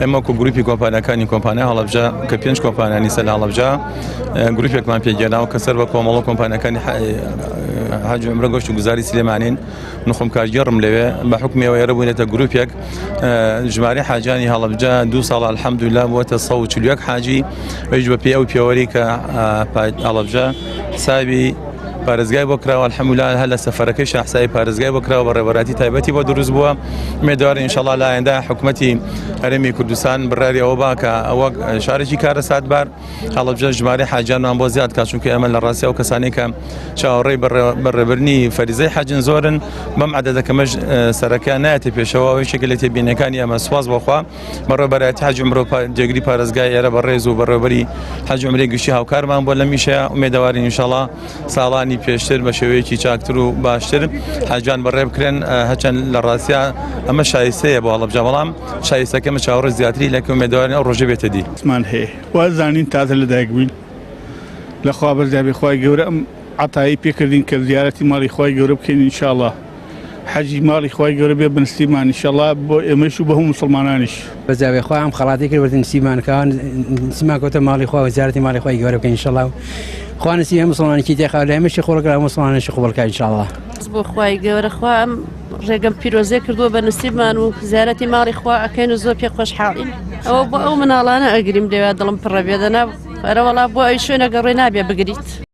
ئێمە وەکو گروپی کۆمپانیاکانی کۆمپانیای هەڵەبجە کە پێنج کۆمپانیانی سەر لە هەڵەبجە گروپێکمان پێگەێناوە کە سەر بە کۆمەڵە و کۆمپانیاکانی حەج و عومرە گەشت و گوزاری سلێمانین من خۆم کارگێڕم لەوێ بە حکومی ئەوە ئێرە بووینەتە گروپێک ژمارەی حاجانی هەڵەبجە دوو ساڵ الحەمدلله بووەتە 141 حاجی ئەویش بە پێی ئەو پێوەری کە هەڵەبجە حسابی پارێزگای بۆ کراوە الحمدلله هەر لە سەفەرەکەی شاحسای پارێزگای بۆ کراوە بەڕێوەبەرایەتی تایبەتی بۆ دروست بووە ئومێدەوارین ئینشاڵڵا لە ئایندە حکومەتی هەرێمی کوردستان بڕیاری ئەوە با کە وەک شارێکی کارەساتبار هەڵەبجە ژمارەی حاجیانمان بۆ زیاد کات چونکە ئێمە لە ڕاستی ئەو کەسانەی کە چاوەڕێی بەڕێبرنی فەریزەی حەجن زۆرن بەم عەدەدە کەمەش سەرەکەیان نایەتە پێشەوە ئەو یەکێکە لە تێبینیەکانی ئێمە سوپاس بۆ خوا بەڕێوەبەرایەتی حەج عومرە و جێگری پارێزگای ئێرە بەڕێز و بەڕێوەبەری حەج عومرەی گشتی هاوکارمان بووە لەم ئیشەیا ئومێدەوارین ئینشاڵا ساڵانی پێشتر بە شێوەیەکی چاکتر و باشتر حاجیان بەڕێ بکرێن هەرچەند لە ڕاستیا ئەمە شایستەیە بۆ هەڵەبجە بەڵام شایستەکە ئەمە چاوەڕێ زیاتری لەکە ئومێدەوارین ئەو ڕۆژە بێتە دی. مان هەیە وا زانین تازە لەدایک بووین لە خوا بەرزابێ خوای گەورە ئەم عەتایی پێکردین کە زیارەتی ماڵی خوای گەورە بکەین ان شاء اللە حەجی ماڵی خوای گەورە بێ بنسیمان ئیشەڵا بۆ ئێمەش و بۆ هەموو موسڵمانانیش. بەجاوێ خوا ئەم خەڵاتی کرد بە نسیبمان کە نسیبمان کەوتە ماڵی خوا و زیارەتی ماڵی خوای گەورە بکەین ئینشەڵا و خوا نسیبی هەموو موسڵمانێکی تێخا لە ئێمەشی قبوڵ کە هەموو موسڵمانانیشی قبوڵ کە ئینشەڵا. بۆ خوای گەورە خوا ئەم ڕێگەم پیرۆزێ کردووە بە نسیبمان و زیارەتی ماڵی خوا ئەکەین و زۆر پێ خۆشحاڵین ئەوە بۆ ئەو مناڵانە ئەگریم لەوێ دڵم پڕە بێ دەنا ئەرەوەڵا بۆ ئەوی شوێنە گەڕێ نابێ بگریت.